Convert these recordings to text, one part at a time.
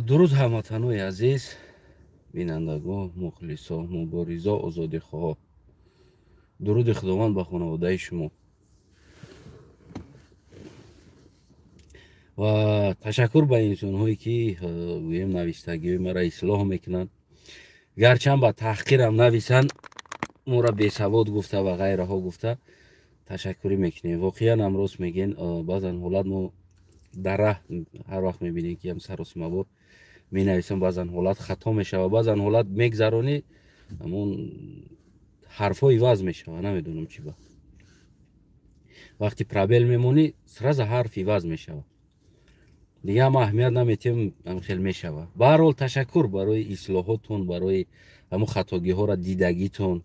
Дуруд, ҳамватанои азиз, бинандагон, мухлисо, муборизо, озодихоҳо. Дуруди Худованд ба хонаводаи шумо ва ташаккур ба инсонҳое, ки гӯем, навиштагиҳои маро ислоҳ мекунанд. Гарчанд ба таҳқирам нависанд, моро бесавод гуфта ва ғайраҳо гуфта, ташаккурӣ мекунем. Воқеан ҳам рост мегӯен. Баъзан ҳолат мо дар раҳ ҳар вақт мебинем, ки ям саросимавор менависам, баъзан ҳолат хато мешава, баъзан ҳолат мегзаронӣ, ҳамон ҳарфҳо иваз мешава. Намедонам чӣ ба вақти пробел мемонӣ, сразу ҳарф иваз мешава. Дига ҳама аҳамият наметиҳем, хел мешава. Ба ҳар ҳол, ташаккур барои ислоҳотон, барои ҳамун хатогиҳоро дидагитон.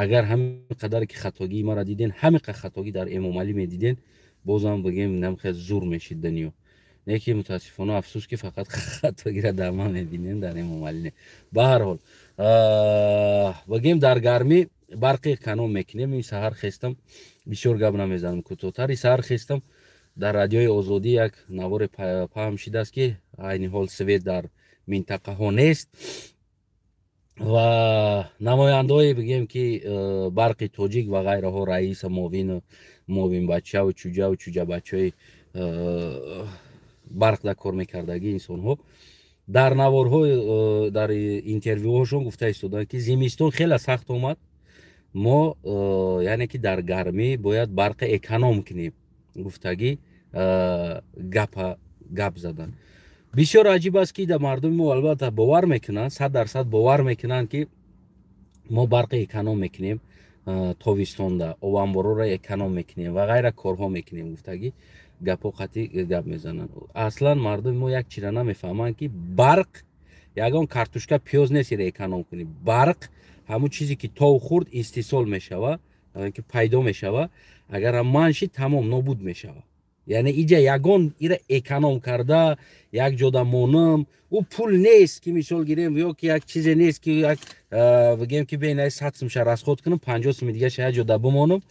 Агар ҳамин қадаре ки хатогии маро диден, ҳамин қадр хатогӣ дар Эмомалӣ медиден, бозам бигем, намхел зур мешид дунё. Не ки мутаассифона, афсӯс, ки фақат хатогиро дар ман мебинем, дар Эмомалӣ не. Ба ҳар ҳол, бигем, дар гармӣ барқи эконом мекунем. Ин саҳар хестам, бисёр гап намезанам, кӯтоҳтари. Саҳар хестам, дар Радиои Озодӣ як наворе паҳм шидааст, ки айни ҳол свет дар минтақаҳо нест ва намояндаҳое, бигем, ки Барқи Тоҷик ва ғайраҳо, раиса, муовину муовинбачаву чуҷаву чуҷабачаи барқ дар кор мекардагӣ инсонҳо дар наворҳо, дар интервюҳошон гуфта истоданд, ки зимистон хеле сахт омад, мо яъне ки дар гармӣ бояд барқи эконом кунем гуфтагӣ гапа гап задан. Бисёр аҷиб аст, ки дар мардуми мо албатта бовар мекунанд, 100% бовар мекунанд, ки мо барқи эконом мекунем, тобистонда обамборора эконом мекунем ва ғайра корҳо мекунем гуфтагӣ гапҳо қатъӣ гап мезананд. Аслан мардуми мо як чира намефаҳманд, ки барқ ягон картошка, пиёз нест, ира эконом кунӣ. Барқ ҳамун чизе, ки тов хурд истеҳсол мешава, ки пайдо мешава, агар манъ шид, тамом, нобуд мешава. Яъне иҷа ягон ира эконом карда як ҷода монам, ӯ пул нест, ки мисол гирем, ё ки як чизе нест, ки як бигем, ки бейнаи 100 сумша расход кунам, 50 суми дигаша як ҷода бимонам,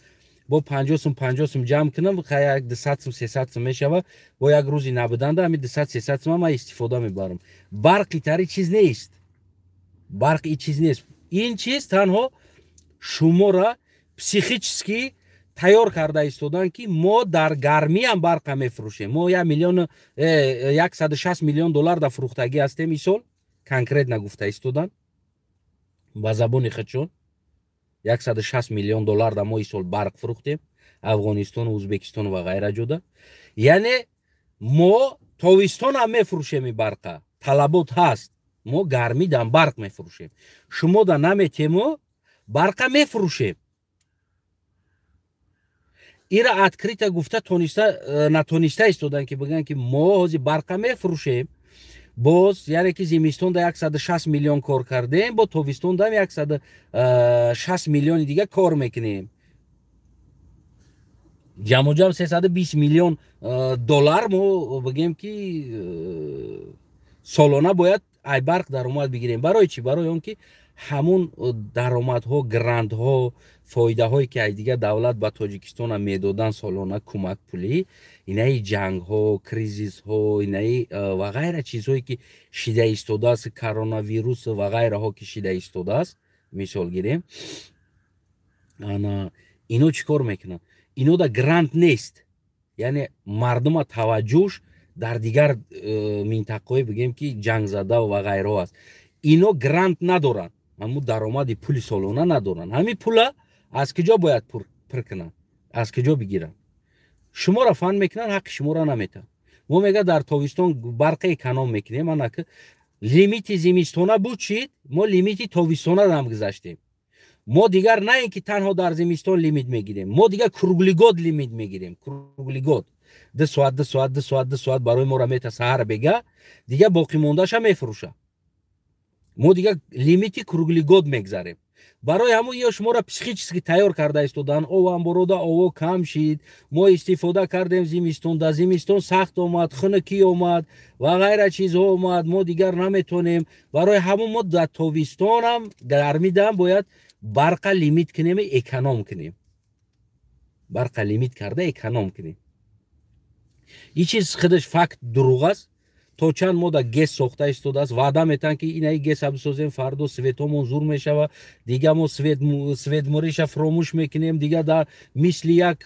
бо 50 сум, 50 сум ҷамъ кунам, як 200 сум, 300 сум мешава, бо як рӯзи набуданда ҳами 200, 300 сума ман истифода мебарам. Барқи тари чиз нест, барқ и чиз нест. Ин чиз танҳо шуморо психически тайёр карда истоданд, ки мо дар гармиам барқа мефурӯшем. Мо як миллион 160 миллион доллар да фурӯхтагӣ ҳастем исол, конкретно гуфта истоданд ба забони худшон. 160 миллион доллар да мо исол барқ фурӯхтем Афғонистону Ӯзбекистон ва ғайра ҷода. Яъне мо тобистонам мефурӯшем, и барқа талабот ҳаст. Мо гармидам барқ мефурӯшем, шумо да наметему барқа мефурӯшем. Ира открыто гуфта тониста натониста истоданд, ки бигӯянд, ки мо ҳозир барқа мефурӯшем боз. Яъне ки зимистонда 160 миллион кор кардем, бо тобистондам 160 миллиони дига кор мекунем, ҷамъуҷамъ 320 миллион доллар мо, бигем, ки солона бояд ай барқ даромад бигирем. Барои чӣ? Барои он ки ҳамун даромадҳо, грантҳо, фоидаҳое, ки ай дигар давлат ба Тоҷикистона медоданд солона кӯмакпулӣ, инаи ҷангҳо, кризисҳо, инаи ва ғайра чизҳое, ки шида истодааст, коронавирус ва ғайраҳо, ки шида истодааст, мисол гирем, ана ино чӣ кор мекунанд? Инода грант нест, яъне мардума таваҷҷӯҳш дар дигар минтақаҳое, бигем, ки ҷангзада ва ғайраҳо аст. Ино грант надоранд, ҳамун даромади пули солона надоранд. Ҳамин пула аз куҷо бояд пур кунанд, аз куҷо бигиранд? Шуморо фан мекунанд, ҳаққи шуморо наметаҳанд. Мо мега дар тобистон барқа эконом мекунем. Анаки лимити зимистона буд, чид, мо лимити тобистонаам гузаштем. Мо дигар на ин ки танҳо дар зимистон лимит мегирем, мо дигар круглый год лимит мегирем. Круглый год 2 соат, 2 соат, 2 соат, 2 соат барои моро мета саҳар бега, дигар боқимондаша мефурӯша. Мо дигар лимити круглый год мегзарем. Барои ҳамун ё шуморо психически тайёр карда истодан: овамборода ово кам шид, мо истифода кардем зимистон, дар зимистон сахт омад, хунукӣ омад ва ғайра чизҳо омад, мо дигар наметонем. Барои ҳамун мо дар тобистонам, гармидам бояд барқа лимит кунем, эконом кунем, барқа лимит карда эконом кунем. Ин чиз худаш факт дурӯғ аст. То чанд мода ГЭС сохта истодааст, ваъда метаҳанд, ки инаи ГЭСа бисозем, фардо светомон зур мешава, дига мо светмориша фуромӯш мекунем, дига дар мисли як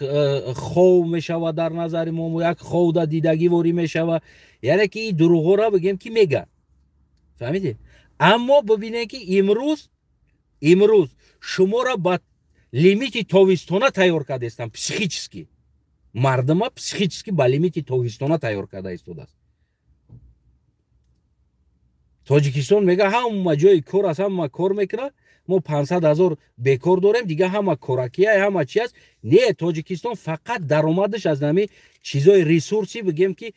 хов мешава, дар назари мо як ховда дидагӣ ворӣ мешава. Яъне ки и дурӯғҳоро бигем, ки мегӯяд, фаҳмидед? Аммо бибинед, ки имрӯз шуморо ба лимити тобистона тайёр кардаистанд психически. Мардума психически ба лимити тобистона тайёр карда истодааст. Тоҷикистон мега, ҳама ҷои кор аст, ҳама кор мекунад, мо 500 000 бекор дорем, дига ҳама коракия, ҳама чи аст. Не, Тоҷикистон фақат даромадаш аз нами чизои ресурсӣ, бигем, ки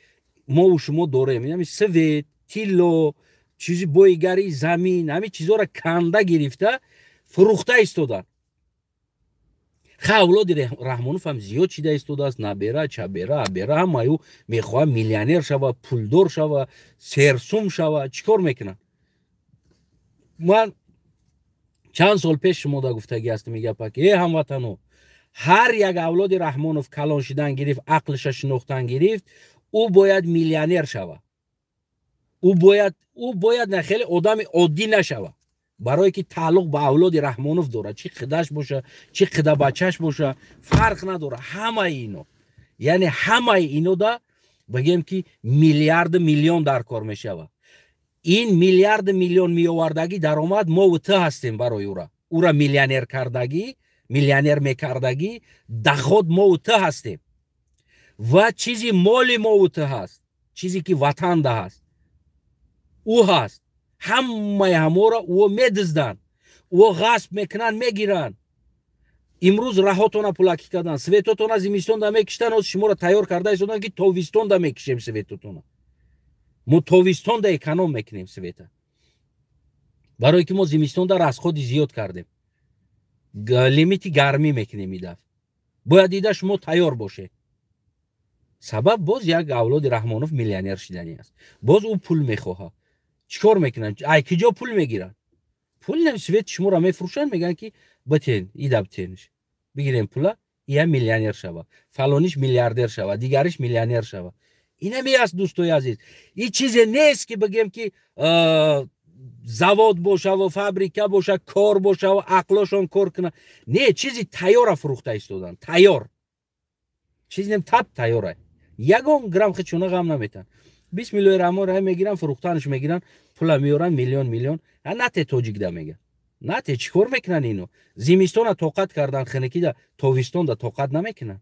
мову шумо дорем, ами свет, тилло, чизи боигари замин, ҳами чизоро канда гирифта фурӯхта истода. Ха, авлоди Раҳмонов ҳам зиёд шида истодааст, набера, чабера, абера, ҳамаю мехоҳад миллионер шава, пулдор шава, серсум шава. Чӣ кор мекунад? Ман чанд сол пеш шумо да гуфтагӣ ҳастам и гапа, ки э ҳамватано, ҳар як авлоди Раҳмонов калон шидан гирифт, ақлша шинохтан гирифт, ӯ бояд миллионер шава, ӯ бояд на хеле одами оддӣ нашава, барое ки тааллуқ ба авлоди Раҳмонов дорад. Чӣ қидаш боша, чӣ қида бачаш боша, фарқ надорад. Ҳамаи ино, яъне ҳамаи ино да бигем, ки миллиарду миллион дар кор мешавад. Ин миллиарду миллион меовардагӣ даромад мову ту ҳастем. Барои ура миллионер кардагӣ, миллионер мекардагӣ доход мову ту ҳастем ва чизи моли мову ту ҳаст, чизе ки ватанда ҳаст, ӯ ҳаст. Ҳамаи ҳаморо ӯ медизданд, ӯ ғасб мекунанд, мегиранд. Имрӯз раҳотона пулакӣ кардан, светотона зимистонда мекиштан, ҳоз шуморо тайёр карда истоданд, ки тобистонда мекишем светотона, мо тобистонда эконом мекунем света, барое ки мо зимистонда расходи зиёд кардем, лимити гармӣ мекунем. Идаф бояд дида шумо тайёр бошед. Сабаб боз як авлоди Раҳмонов миллионер шиданӣ аст. Боз ӯ пул мехоҳад. Чӣ кор мекунанд? Ай киҷо пул мегиранд? Пул свет шуморо мефурӯшанд, мегӯянд, ки битен, ида битенш, бигирем пула, ия миллионер шава, фалониш миллиардер шава, дигариш миллионер шава. Инами аст, дӯстои азиз. И чизе нест, ки бигем, ки завод бошаву фабрика боша, кор бошаву ақлошон кор кунад. Не, чизи тайёра фурӯхта истоданд, тайёр чиз тап тайёра, ягон грамм хичуна ғам наметан. Бисмиллоҳи раҳмони раҳим, мегиранд, фурӯхтанаш мегиранд, пула меоранд, миллион миллион. Нате тоҷикда мега, нате. Чӣ кор мекунанд ино? Зимистона тоқат кардан, хинакида, тобистонда тоқат намекунанд.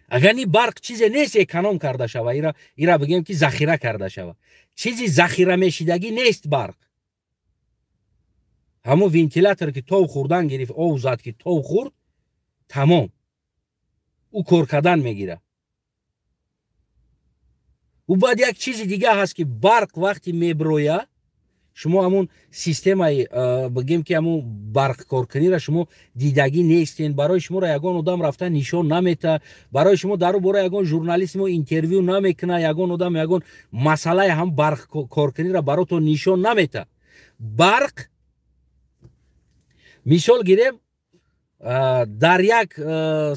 Агар ни барқ чизе нест эконом карда шава, ира бигем, ки захира карда шава, чизи захира мешидагӣ нест барқ. Ҳамон вентилятор, ки тов хӯрдан гирифт, ов зад, ки тов хӯрд, тамом, ӯ кор кардан мегирад. Ӯ баъд як чизи дига ҳаст, ки барқ вақте меброя, шумо ҳамун системаи, бигем, ки ҳамун барқкоркуниро шумо дидагӣ нестен. Барои шуморо ягон одам рафта нишон намета, барои шумо дару бора ягон журналист мо интервю намекуна, ягон одам ягон масъалаи ҳам барқкоркуниро баротон нишон намета. Барқ, мисол гирем, дар як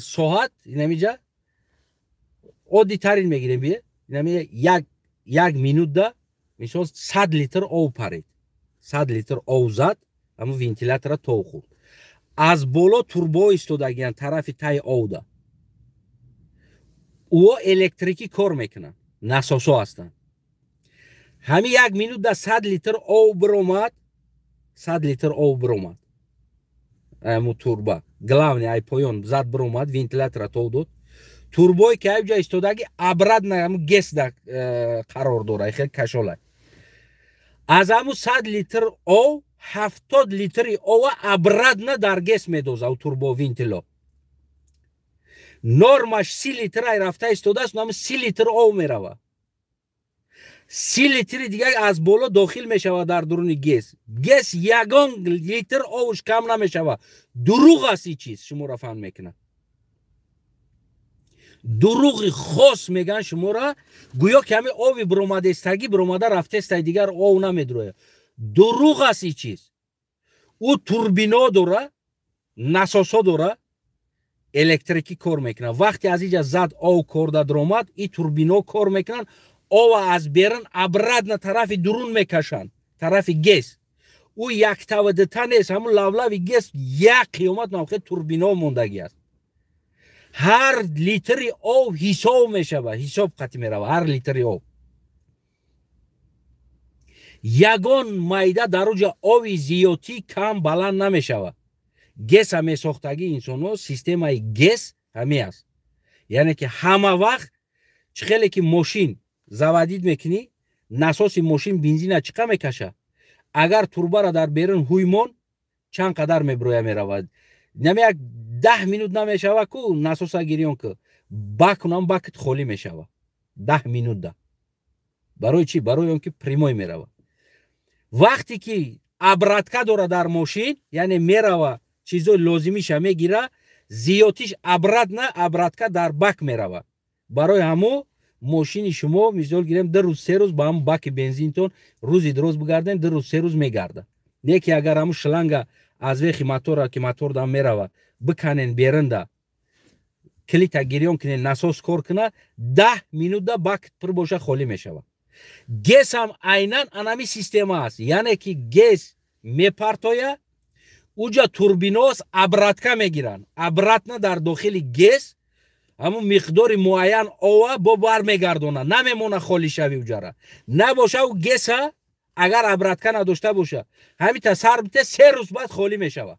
соат, инамиҷа оддитарин мегирем, бие, инами як минутда, мисол, 100 литр ов парид, 100 литр ов зад, ҳамун вентилятора тов хӯрд. Аз боло турбо истодагиян тарафи таи овда, ӯо электрикӣ кор мекунанд, насосо ҳастанд. Ҳамин як минутда 100 литр ов биромад, 100 литр ов биромад, ҳамун турба главный ай поён зад, биромад, вентилятора тов дод. Турбое ки айҷа истодаги, обратно ҳамун ГЭСда қарор дора, хел кашолай. Аз ҳамун 100 литр ов 70 литри ова обратно дар ГЭС медоза. Турбо вентило нормаш 30 литр ай рафта истодааст, ҳамун 30 литр ов мерава, 30 литри дигар аз боло дохил мешавад дар дуруни ГЭС. ГЭС ягон литр овш кам намешавад. Дурӯғ аст и чиз, шуморо фаҳм мекунад, дурӯғи хос мегӯянд шуморо, гӯё ки ҳамин ови биромадестагӣ биромада рафтестай, дигар ов намедрояд. Дурӯғ аст и чиз. Ӯ турбино дора, насосо дора, электрикӣ кор мекунад. Вақте аз иҷа зад, ов корда даромад, и турбино кор мекунанд. Ова аз берун обратно тарафи дурун мекашанд, тарафи ГЭС. Ӯ яктава дута нест, ҳамун лавлави ГЭС як қиёмат мавқеъ турбино мондагӣ аст. Ҳар литри об ҳисоб мешавад, ҳисоб қатӣ меравад ҳар литри об. Ягон майда дар уҷа ови зиётӣ кам баланд намешавад. ГЭСа месохтагӣ инсонҳо, системаи ГЭС ҳамин аст. Яъне ки ҳама вақт чӣ хеле ки мошин заводить мекунӣ, насоси мошин бензина чӣ қа мекаша? Агар турбара дар берун ҳуймон, чанд қадар меброя меравад. Нами як 10 минут намешава ку насоса гирён ку бакунам, бакт холӣ мешава 10 минутда. Барои чӣ? Барои он ки прямой мерава. Вақте ки обратка дора дар мошин, яъне мерава, чизои лозимиша мегира, зиётиш обратно обратка дар бак мерава. Барои ҳамо мошини шумо, мисол гирем, 2 рӯз, 3 рӯз ба ҳамн баки бензинтон рӯзи дроз бигарден, 2 рӯз, 3 рӯз мегарда. Не ки агар ҳамун шланга аз вехи мотора, ки мотор дам мерава, биканен берунда, клита гирён кунен, насос кор куна, 10 минутда бак пур боша, холӣ мешавад. ГЭС ҳам айнан анами система аст. Яъне ки ГЭС мепартоя, уҷа турбинос обратка мегиранд, обратно дар дохили ГЭС ҳамун миқдори муайян ова бо бар мегардона, намемона холӣ шави уҷара. Набоша ӯ ГЭСа агар обратка надошта боша, ҳамита сар бите, 3 рӯз баъд холӣ мешава.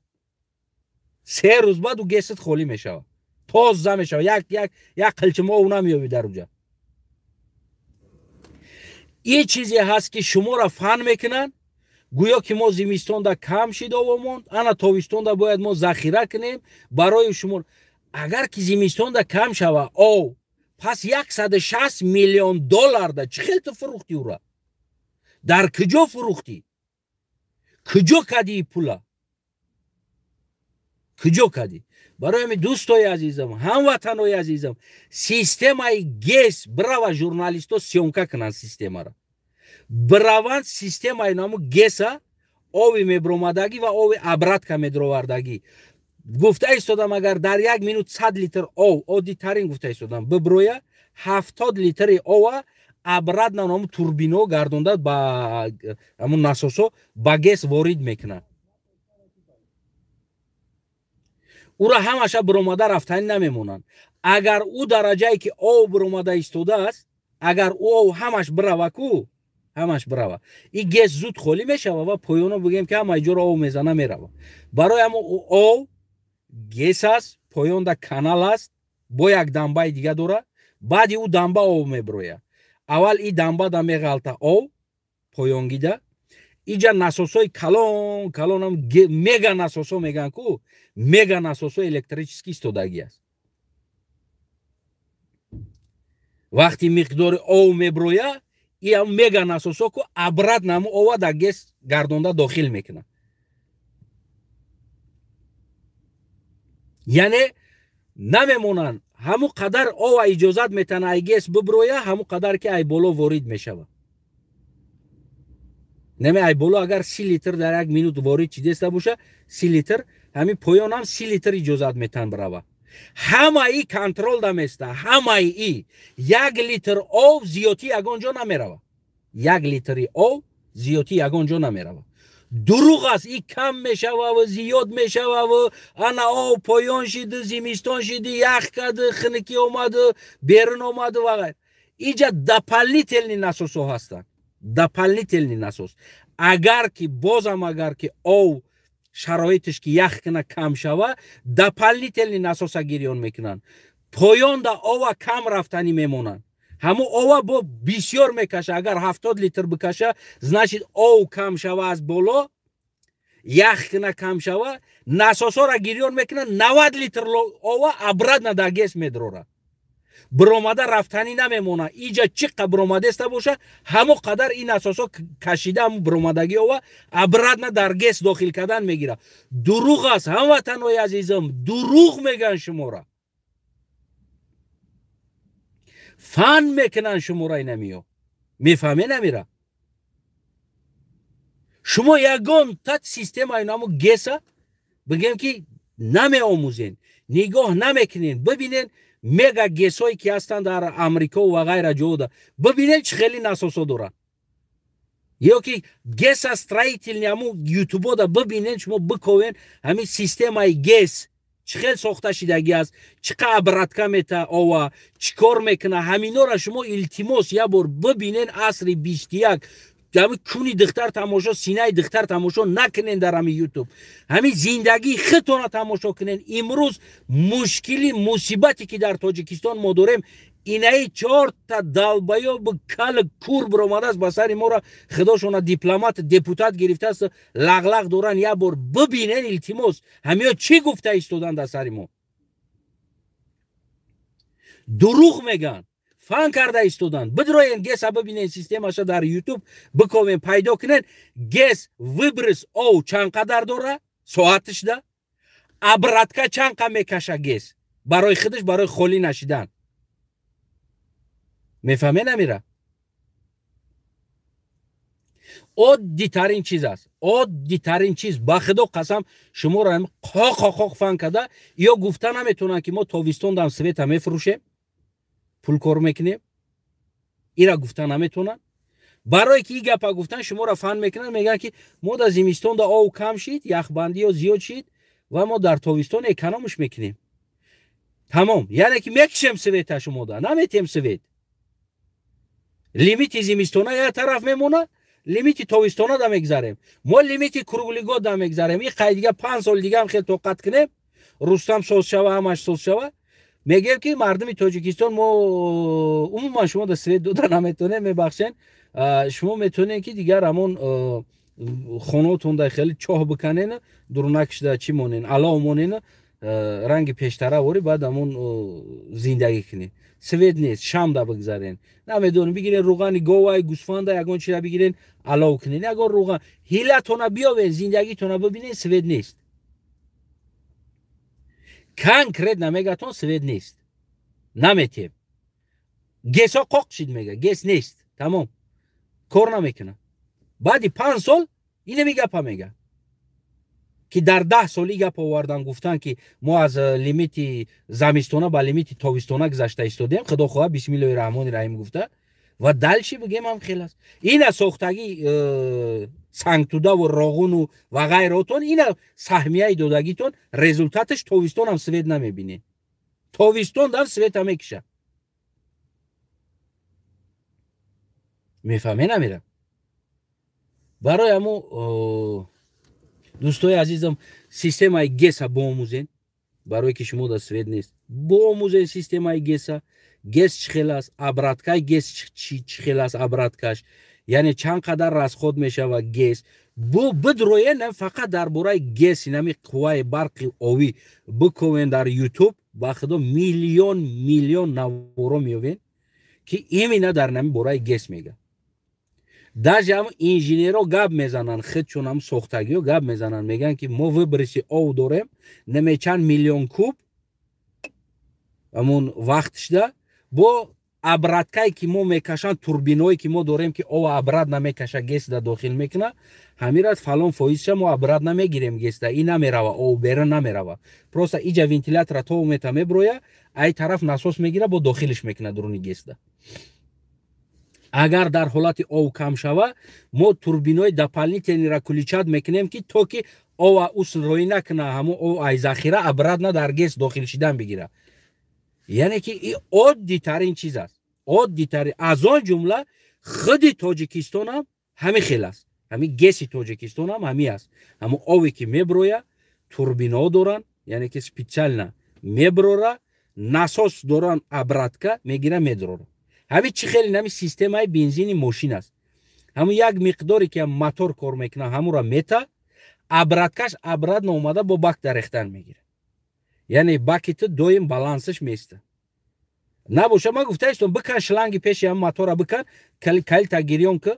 3 рӯз баъд ӯ ГЭСат холӣ мешава, тоза мешава, як як як қилчима ов намеёбӣ дар уҷа. Ин чизе ҳаст ки шуморо фан мекунанд, гӯё ки мо зимистонда кам шид овомон, ана тобистонда бояд мо захира кунем барои шумо. Агар ки зимистонда кам шава ов, пас 160 миллион долларда чӣ хел ту фурӯхтӣ ӯра? Дар куҷо фурӯхтӣ? Куҷо кадӣ пула? Куҷо кадӣ? Барои ҳамин, дӯстои азизам, ҳамватанои азизам, системаи ГЭС бирава, журналистҳо съёмка кунанд системаро. Бираванд системаи наму ГЭСа, ови мебромадагӣ ва ови обратка медровардагӣ. Гуфта истодам, агар дар як минут 100 литр ов, оддитарин гуфта истодам, биброя, 70 литри ова обратно наму турбино гардонда ба ҳамун насосо ба ГЭС ворид мекунад. Ура ҳамаша биромада рафтанӣ намемонанд. Агар ӯ дараҷае ки ов биромада истодааст, агар ӯ ов ҳамаш бирава ку, ҳамаш бирава, и ГЭС зуд холӣ мешава ва поёно бигем ки ҳамаи ҷоро ов мезана мерава. Барои ҳамо ов ГЭС аст, поёнда канал аст, бо як дамбаи дига дора, баъди ӯ дамба ов мебироя. Аввал и дамбада меғалта ов поёнгида, иҷа насосҳои калон калонам, мега насосҳо меган ку, мега насосҳо электрически истодагӣ аст. Вақти миқдори ов меброя, и ҳам мега насосҳо ку обратно ҳамун ова дар ГЭС гардонда дохил мекунад. Яъне намемонанд, ҳамун қадар ова иҷозат метаҳанд ай ГЭС биброя, ҳамун қадар ки ай боло ворид мешавад. Наме ай боло агар 30 литр дар як минут ворид чидеста боша, 30 литр, ҳамин поён ҳам 30 литр иҷозат метаҳанд бирава. Ҳамаи контрол даместа, ҳамаи и як литр ов зиётӣ ягон ҷо намерава. Як литри ов зиётӣ ягон ҷо намерава. Дурӯғ аст, и кам мешава ва зиёд мешава ва ана ов поён шиди, зимистон шиди, ях карди, хунукӣ омаду, берун омаду ва ғайр. Иҷа дополнительный насосҳо ҳастанд. Дополнительный насос. Агар ки бозам агар ки ов шароитиш ки ях кина кам шава, дополнительный насоса гирён мекунанд. Поёнда ова кам рафтанӣ мемонанд. Ҳамун ова бо бисёр мекаша. Агар 70 литр бикаша, значит ов кам шава аз боло, ях кина кам шава, насосҳоро гирён мекунанд, 90 литр ова обратно дар ГЭС медрора. Биромада рафтанӣ намемона. Иҷа чӣ қа биромадеста боша, ҳамон қадар ин асосҳо кашида ҳамун биромадагӣ ова обратно дар ГЭС дохил кардан мегира. Дурӯғ аст, ҳамватанои азизам, дурӯғ мегӯянд шуморо. Фан мекунанд шуморо инамиё. Мефаҳме намира? Шумо ягон та системаи наму ГЭСа бигем ки намеомӯзен, нигоҳ намекунен, бибинен. Мега ГЭСое ки ҳастанд дар Амрико ва ғайра ҷода, бибинед, чӣ хели насосо доранд, ё ки ГЭСа строительный ҳамун ютубода бибинед, шумо биковен, ҳамин системаи ГЭС чӣ хел сохта шидагӣ аст, чӣ қа обратка мета ова, чӣ кор мекуна. Ҳаминора шумо, илтимос, як бор бибинен. Асри 21, ҳами куни духтар тамошо, синаи духтар тамошо накунен дар ҳами Ютуб, ҳамин зиндагии худтона тамошо кунен. Имрӯз мушкили, мусибате ки дар Тоҷикистон мо дорем, инаи чорта долбоёб кал кур биромадааст ба сари мора, худошона дипломат, депутат гирифтааст, лағлағ доранд. Як бор бибинен, илтимос, ҳамиё чӣ гуфта истоданд дар сари мо. Дурӯғ мегӯянд, фан карда истоданд. Бидроен, ГЭСа бибинен, системаша дар Ютуб биковен, пайдо кунен. ГЭС выброс ов чанд қадар дора соатишда, обратка чанд қа мекаша ГЭС барои худаш, барои холӣ нашидан. Мефаҳме намира? Оддитарин чиз аст, оддитарин чиз. Ба худо қасам, шуморо қоқоқоқ фан карда ё гуфта наметавонанд, ки мо тобистон дам света мефурӯшем, пул кор мекунем. Ира гуфта наметавонанд, барое ки и гапа гуфтан, шуморо фан мекунанд. Мегӯянд, ки мо дар зимистон да ов кам шид, яхбандиё зиёд шид ва мо дар тобистон экономиш мекунем. Тамом. Яъне ки мекишем света, шумода наметем свет. Лимити зимистона як тараф мемонад, лимити тобистона да мегзарем, мо лимити круглый год да мегзарем. И қай дига 5 сол дигаам хел тоқат кунем, Рустам соз шава, ҳамаш соз шава, мегӯем, ки мардуми Тоҷикистон, мо умуман шумо да свет дода наметонем, мебахшен. Шумо метонем, ки дигар ҳамон хонаотонда хеле чоҳ биканен, дурунакшда чӣ монен, алов монен, ранги пештара вори, баъд ҳамон зиндагӣ кунед. Свет нест, шамда бигзарен, намедонем, бигирен рӯғани говай, гӯсфанда, ягон чиза бигирен, алов кунен, ягон рӯған ҳилатона биёвен, зиндагитона бибинен. Свет нест, конкретно мегатон, свет нест, наметем. ГЭСо қоқ шид, мега, ГЭС нест, тамом, кор намекунад. Баъди 5 сол инами гапа мега, ки дар 10 соли гап овардан, гуфтан, ки мо аз лимити замистона ба лимити тобистона гузашта истодем. Худо хоҳа, бисмиллоҳи раҳмони раҳим гуфта ва дальше бигем, ҳам хел аст. Ина сохтагӣ сангтудаву Роғуну ва ғайротон, ина саҳмияи додагитон, результаташ тобистонам свет намебинед, тобистон дам света мекиша. Мефаҳме намера? Барои ҳамо, дӯстои азизам, системаи ГЭСа боомӯзен, барое ки шумо дар свет нест. Боомӯзен системаи ГЭСа, ГЭС чӣ хел аст, обраткаи ГЭС чӣ хел аст, обраткаш яъне чанд қадар расход мешавад ГЭС. Бу бидроен, фақат дар бораи ГЭС, инами қувваи барқи овӣ биковен дар Ютуб, ба худо, миллион миллион наворо меёвен, ки именно дар нами бораи ГЭС мега. Даже ҳам инженерро гап мезананд, худшон ҳам сохтагиё гап мезананд, мегӯянд, ки мо выброси ов дорем неме чанд миллион куб ҳамун вақтшда, бо обраткае ки мо мекашанд, турбиное ки мо дорем, ки ова обратно мекаша, ГЭСда дохил мекуна, ҳамира фалон фоизша мо обратно мегирем ГЭСда. И намерава, ов бера намерава, просто иҷа вентилятора то мета меброя, ай тараф насос мегира, бо дохилиш мекуна дуруни ГЭСда. Агар дар ҳолати ов кам шава, мо турбинои дополнительныйра включать мекунем, ки то ки ова ус роӣ накуна, ҳамон ов ай захира обратно дар ГЭС дохил шидан бигира. Яъне ки и оддитарин чиз аст, оддитарин. Аз он ҷумла худи Тоҷикистонам ҳамин хел аст, ҳамин ГЭСи Тоҷикистонам ҳамин аст. Ҳамон ове ки меброя, турбинаҳо доранд, яъне ки специально меброра, насос доранд, обратка мегира, медрора. Ҳамин чӣ хеле нами системаи бензини мошин аст, ҳамун як миқдоре ки мотор кор мекунад, ҳамура мета, обраткаш обратно омада, бо бак дарехтан мегирад. Яъне баки ту доим балансаш места набоша. Ман гуфтаистом, бикан шланги пеши ҳам мотора, бикан, калита гирён ки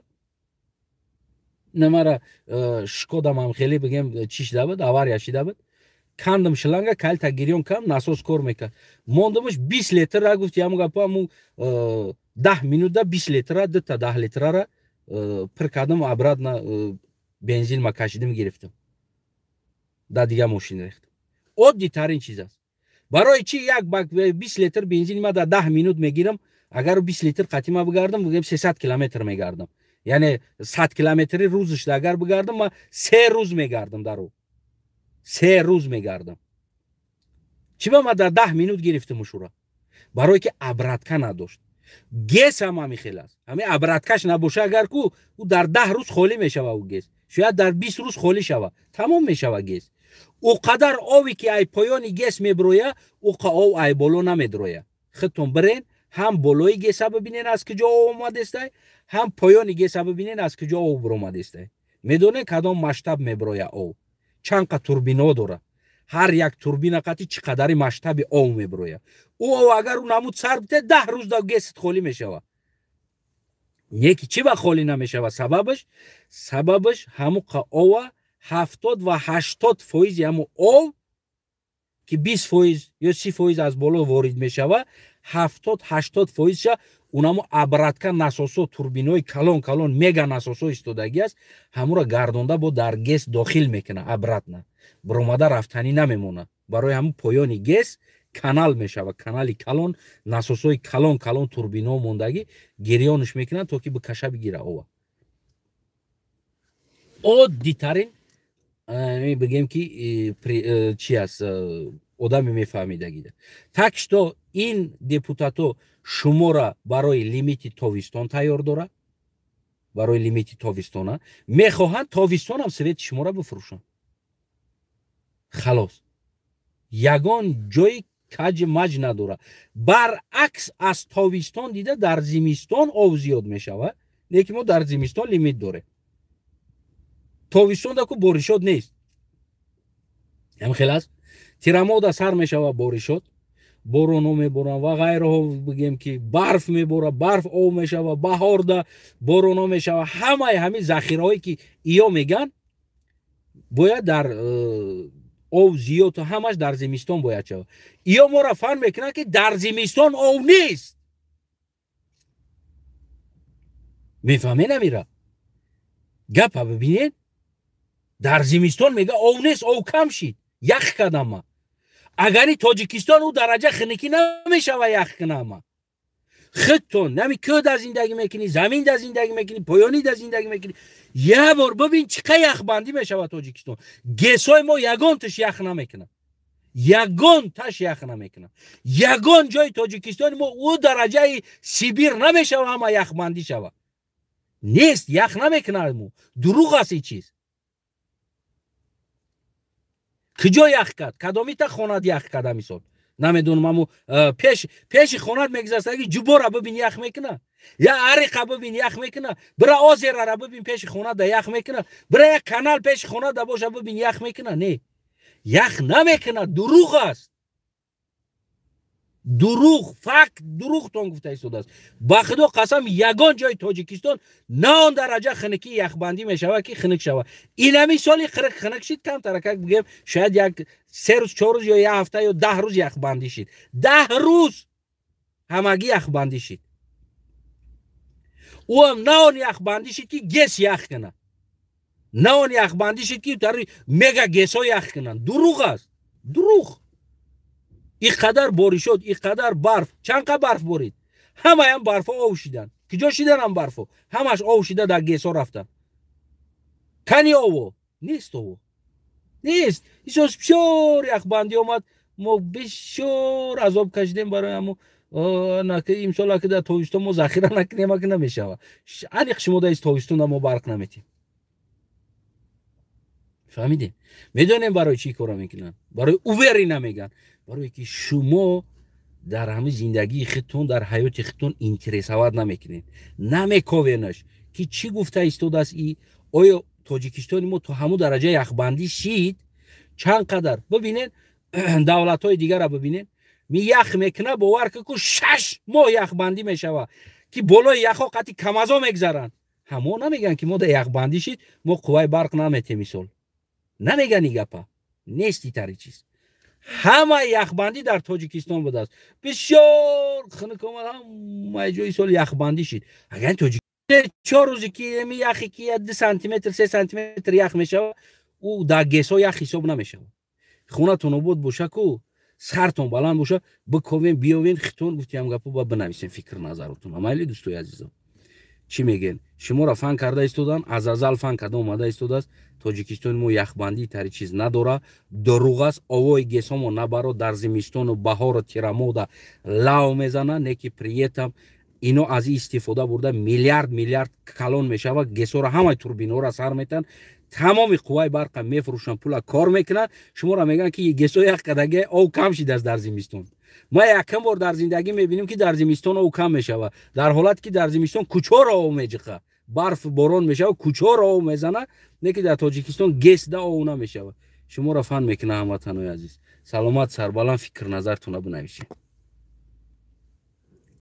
намара Шкодамам хеле бигем, чӣ шида буд, авария шида буд, кандам шланга, калита гирён кам, насос кор мекард, мондамаш 20 литра. Гуфт, яму гапа, аму 10 минута 20 литра, дута 10 литрара пир кардам, обратно бензин ма кашидим, гирифтам, дар дига мошин рехтам. Оддитарин чиз аст. Барои чи як бак 20 литр бензин ма дар 10 минут мегирам, агар 20 литр қатӣ ма бигардам, бигӯем 300 километр мегардам. Яъне 100 километри рӯзашда агар бигардам, ма 3 рӯз мегардам дар ӯ. 3 рӯз мегардам. Чӣ ба ма дар 10 минут гирифтам ушура? Барое ки обратка надошт. ГЭС ҳам ҳамин хел аст. Ҳамин обраткаш набоша агар ку, ӯ дар 10 рӯз холӣ мешава ӯ ГЭС. Шояд дар 20 рӯз холӣ шава. Тамом мешава ГЭС. Ӯ қадар ове ки ай поёни ГЭС меброя, ӯ қа ов ай боло намедроя. Худтон бирен, ҳам болои ГЭСа бибинен аз куҷо ов омадестай, ҳам поёни ГЭСа бибинен аз куҷо ов биромадестай. Медонед кадом масштаб меброя ов? Чанд қа турбино дора. Ҳар як турбина қати чӣ қадари масштаби ов меброя. Ӯ ов агар ӯ намуд сар бите, 10 рӯз да ГЭСит холӣ мешава. Неки чӣ ба холӣ намешава? Сабабаш? Сабабаш ҳамун қа ова 70 ва 80 фоизи ҳамун ов ки 20 фоиз ё 30 фоиз аз боло ворид мешава, 70-80 фоизша унамо обратка насосо, турбинои калон калон мега насосо истодагӣ аст, ҳамура гардонда бо дар ГЭС дохил мекуна обратно. Биромада рафтанӣ намемонад. Барои ҳамун поёни ГЭС канал мешава, канали калон, насосои калон калон турбино мондагӣ гирёнш мекунанд то ки бикаша бигира ова. Оддитарин бигем ки чи аст, одаме мефаҳмидагида. Так что ин депутато шумора барои лимити тобистон тайёр дорад, барои лимити тобистона мехоҳанд тобистонам свети шуморо бифурӯшанд. Халос, ягон ҷои каҷ маҷ надорад. Баръакс аз тобистон дида дар зимистон ов зиёд мешавад, лекин мо дар зимистон лимит дорем. Тобистон даку боришот нест. Ҳам хел аст. Тирамода сар мешава боришот, бороно меборанд ва ғайраҳо, бигем ки барф мебора, барф ов мешава, баҳорда бороно мешава. Ҳамаи ҳамин захираҳое ки иё меган бояд дар ов зиёд, ҳамаш дар зимистон бояд шавад. Иё моро фаҳм мекунанд ки дар зимистон ов нест. Мефаҳмед амира? Гапа бибинед, дар зимистон мега ов нест, ов кам шид, ях кардама. Агари Тоҷикистон ӯ дараҷа хунукӣ намешава ях кунама. Худтон нами кӯҳ дар зиндагӣ мекунӣ, замин дар зиндагӣ мекунӣ, поёнӣ дар зиндагӣ мекунӣ. Як бор бибин чӣ қа яхбандӣ мешава Тоҷикистон. ГЭСҳои мо ягон таш ях намекунад. Ягон таш ях намекунад. Ягон ҷои Тоҷикистони мо ӯ дараҷаи Сибир намешава ҳама яхбандӣ шава. Нест, ях намекунад мо. Дурӯғ аст ин чиз. Куҷо ях кард? Кадомита хонад ях кард мисол? Намедонам, аммо пеши хонад мегузаштаги ҷубора бибин ях мекуна, я ариқа бибин ях мекуна, бира озерара бибин пеши хонада ях мекуна, бира як канал пеши хонада боша бибин ях мекуна. Не, ях намекуна, дурӯғ аст. Дурӯғ, факт дурӯғтон гуфта истодааст. Ба худо қасам, ягон ҷои Тоҷикистон на он дараҷа хунукӣ яхбандӣ мешавад ки хунук шавад. Инами соли хунук шид, камтаракак бигем, шояд як 3 рӯз, 4 рӯз ё як ҳафта ё 10 рӯз яхбандӣ шид. 10 рӯз ҳамагӣ яхбандӣ шид. Ӯам на он яхбандӣ шид ки ГЭС ях кунад, на он яхбандӣ шид ки тари мега ГЭСҳо ях кунанд. Дурӯғ аст, дурӯғ. И қадар боришот, и қадар барф, чанд қа барф борид? Ҳамаям барфҳо ов шиданд. Куҷо шиданам барфҳо? Ҳамаш ов шида дар ГЭСҳо рафтанд. Кани ово? Нест ово. Нест. Исос бисёр яхбандӣ омад. Мо бисёр азоб кашидем барои ҳамо имсол аки дар тобистон мо захира накунем, аки намешава. Аниқ шумо дар тобистонда мо барқ наметем. Фаҳмидем? Медонем барои чӣ кора мекунанд? Барои увери намеган. Барое ки шумо дар ҳамин зиндагии худтон, дар ҳаёти худтон интересоват намекунед, намековенаш ки чӣ гуфта истодааст. И оё Тоҷикистони мо то ҳамун дараҷа яхбандӣ шид? Чанд қадар бибинед, давлатҳои дигара бибинед, ми ях мекуна, бовар ку 6 моҳ яхбандӣ мешава ки болои яхҳо қати камазо мегзаранд. Ҳамо намегӯянд ки мо дар яхбандӣ шид, мо қувваи барқ наметем мисол. Намегӯянд ин гапа. Нест итари чиз. Ҳама яхбандӣ дар Тоҷикистон будааст. Бисёр хунук омад, ҳамаи ҷои сол яхбандӣ шид. Агар тоҷик 4 рӯзе ки ами яхе ки 2 сантиметр, 3 сантиметр ях мешавад, ӯ дар ГЭСҳо ях ҳисоб намешавад. Хонатон обод боша ку, Сартон баланд боша, биковен, биёвен, хитон гуфтиам гапо ба бинависен фикр назаротон. Майли, дӯстои азизам, чӣ мегӯен? Шуморо фан карда истодан, аз азал фан карда омада истодааст. Тоҷикистони мо яхбандии тари чиз надора, дурӯғ аст. Овои ГЭСомо набаро дар зимистону баҳору тирамода лав мезана, не ки при этом ино аз ин истифода бурда миллиард миллиард калон мешавад. ГЭСоро, ҳамаи турбинаҳоро сар метаҳанд, тамоми қувваи барқа мефурӯшанд, пула кор мекунанд. Шуморо мегӯянд, ки ГЭСо ях кадаге, ов кам шидааст дар зимистон. Ма якам бор дар зиндагӣ мебинем, ки дар зимистон ов кам мешавад, дар ҳолате ки дар зимистон кӯчоро ов меҷиқа, барф борон мешавад, кӯчоро ов мезана, не ки дар Тоҷикистон ГЭСда ов намешавад. Шуморо фан мекунад. Ҳамватанои азиз, саломат, сарбаланд, фикр назартона бинависед.